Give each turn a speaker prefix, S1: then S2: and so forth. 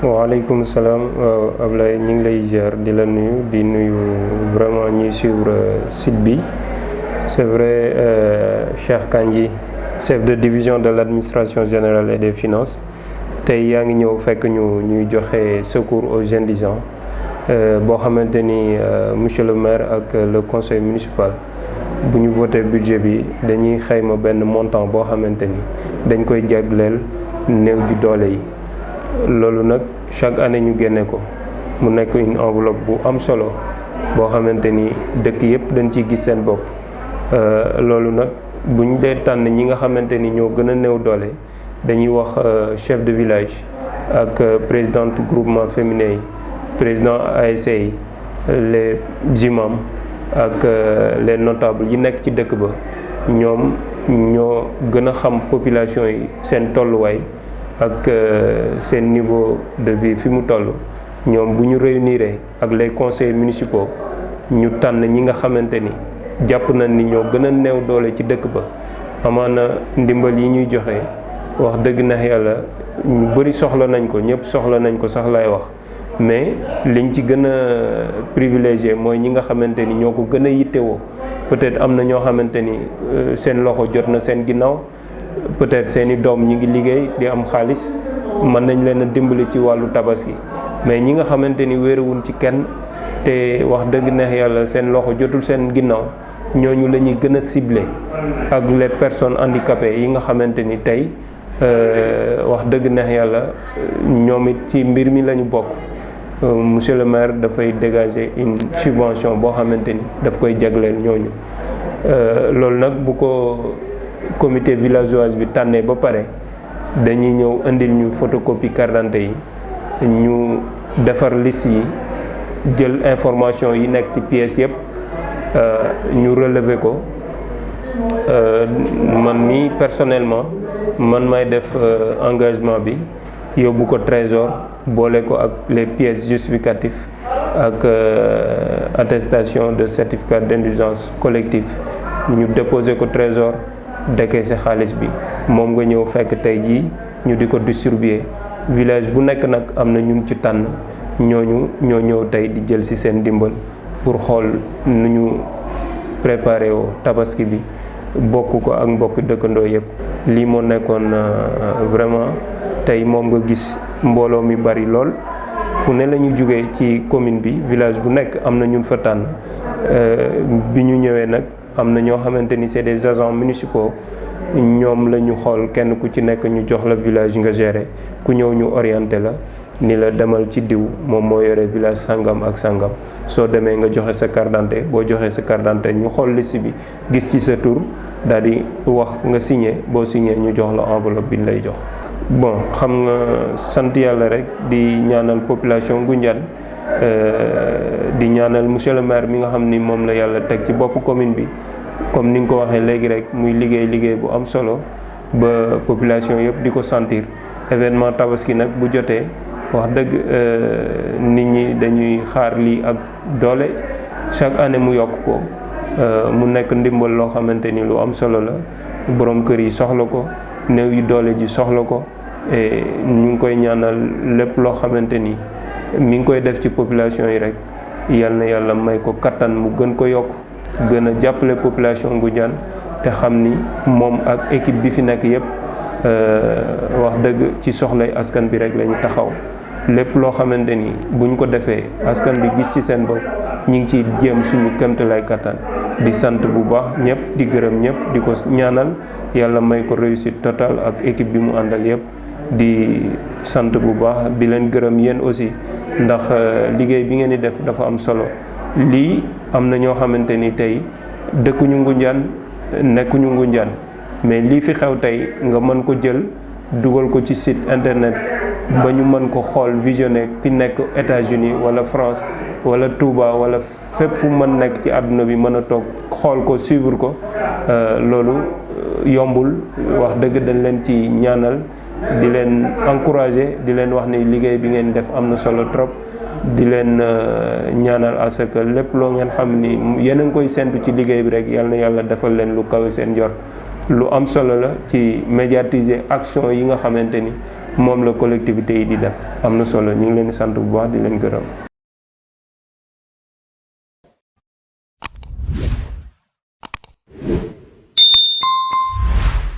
S1: waaleykum salaam Ablaye ñu ngi lay ziar di la nuyu di nuyu vraiment ñuy suivre site bi c'est vrai Cheikh Kandji chef de division de l'administration générale et des finances tey yaa ngi ñëw fekk ñuy joxe secours aux indigents boo xamante ni monsieur le maire ak le conseil municipal bu ñu voté budget bi dañuy xayma benn montant boo xamante ni dañ koy jagleel néew ji doole yi. loolu nag chaque année ñu génne ko mu nekk une enveloppe bu am solo boo xamante ni dëkk yëpp dañ ciy gis seen bopp loolu nag bu ñu dee tànn ñi nga xamante ni ñoo gën a néew doole dañuy wax chef de village ak présidente groupement féminin yi président ASC yi les imams ak les notables yi nekk ci dëkk ba ñoom ñoo gën a xam population yi seen tolluwaay ak seen niveau de vie fi mu toll ñoom bu ñu réunir ak les conseils municipaux ñu tànn ñi nga xamante ni jàpp nañ ni ñoo gën a néew doole ci dëkk ba amaana ndimbal yi ñuy joxe wax dëgg na yàlla ñu bëri soxla nañ ko ñëpp soxla nañ ko sax lay wax mais liñ ci gën a privilégié mooy ñi nga xamante ni ñoo ko gën a yittewoo peut-être am na ñoo xamante ni seen loxo jot na seen ginnaaw peut-être seeni doom ñi ngi liggéey di am xaalis mën nañ leen a dimbali ci wàllu tabaski mais ñi nga xamante ni wéeruwuñ ci kenn te wax dëgg neex yàlla seen loxo jotul seen ginnaaw ñooñu la ñuy gën a ciblé ak les personnes handicapées yi nga xamante ni tey wax dëgg neex yàlla ñoom it ci mbir mi la ñu bokk monsieur le maire dafay dégager une subvention boo xamante ni daf koy jagleel ñooñu loolu nag bu ko comité villageois bi tànnee ba pare dañuy ñëw indil ñu photocopie carte d'identité yi ñu defar liste yi jël information yi nekk ci pièces yëpp ñu relever ko man mi personnellement man may def engagement bi yóbbu ko trésor boole ko ak les pièces justificatives ak attestation de certificat d'indigence collective ñu déposer ko trésor décaissé xaalis bi moom nga ñëw fekk tey jii ñu di ko distribuer village bu nekk nag am na ñun ci tànn ñooñu ñoo ñëw tey di jël ci seen dimbal pour xool nu ñu préparé woo tabaski bi bokk ko ak mbokk dëkkandoo yëpp. lii moo nekkoon vraiment tey moom nga gis mbooloo mi bari lool fu ne la ñu jógee ci commune bi village bu nekk am na ñun fa tànn bi ñu ñëwee nag am na ñoo xamante ni c'est des agents municipaux ñoom la ñu xool kenn ku ci nekk ñu jox la village nga gérer ku ñëw ñu orienté la ni la demal ci diw moom moo yore village sangam ak sangam soo demee nga joxe sa carte d'identité boo joxee sa carte d'identité ñu xool liste bi gis ci sa tur daal di wax nga signé boo signé ñu jox la enveloppe bi ñu lay jox. bon xam nga sant yàlla rek di ñaanal population Ngoundiane di ñaanal monsieur le maire mi nga xam ni moom la yàlla teg ci bopp commune bi comme ni nga ko waxee léegi rek muy liggéey bu am solo ba population yëpp di ko sentir événement tabaski nag bu jotee wax dëgg nit ñi dañuy xaar lii ak doole chaque année mu yokk ko mu nekk ndimbal loo xamante ni lu am solo la borom kër yi soxla ko néew yi doole ji soxla ko et ñu ngi koy ñaanal lépp loo xamante ni mi ngi koy def ci population yi rek yal na yàlla may ko kattan mu gën ko yokk gën a jàppale population Ngoundiane te xam ni moom ak équipe bi fi nekk yëpp wax dëgg ci soxlay askan bi rek la ñu taxaw lépp loo xamante ni buñ ko defee askan bi gis ci seen bopp ñu ngi ciy jéem suñu kéemtalaay kattan di sant bu baax ñëpp di gërëm ñëpp di ko ñaanal yàlla may ko réussite totale ak équipe bi mu àndal yëpp di sant bu baax di leen gërëm yéen aussi ndax liggéey bi ngeen di def dafa am solo lii am na ñoo xamante ni tey dëkkuñu Ngoundiane nekkuñu Ngoundiane mais lii fi xew tey nga mën ko jël dugal ko ci site internet ba ñu mën ko xool visionner ki nekk États-Unis wala France wala Touba wala fépp fu mën nekk ci àdduna bi mën a toog xool ko suivre ko loolu yombul wax dëgg dañ leen ci ñaanal di leen encourager di leen wax ni liggéey bi ngeen def am na solo trop di leen ñaanal à ce que lépp loo ngeen xam ni yéen a ngi koy séntu ci liggéey bi rek yal na yàlla defal leen lu kawe seen njort lu am solo la ci médiatiser action yi nga xamante ni moom la collectivité yi di def am na solo ñu ngi leen di sant bu baax di leen gërëm.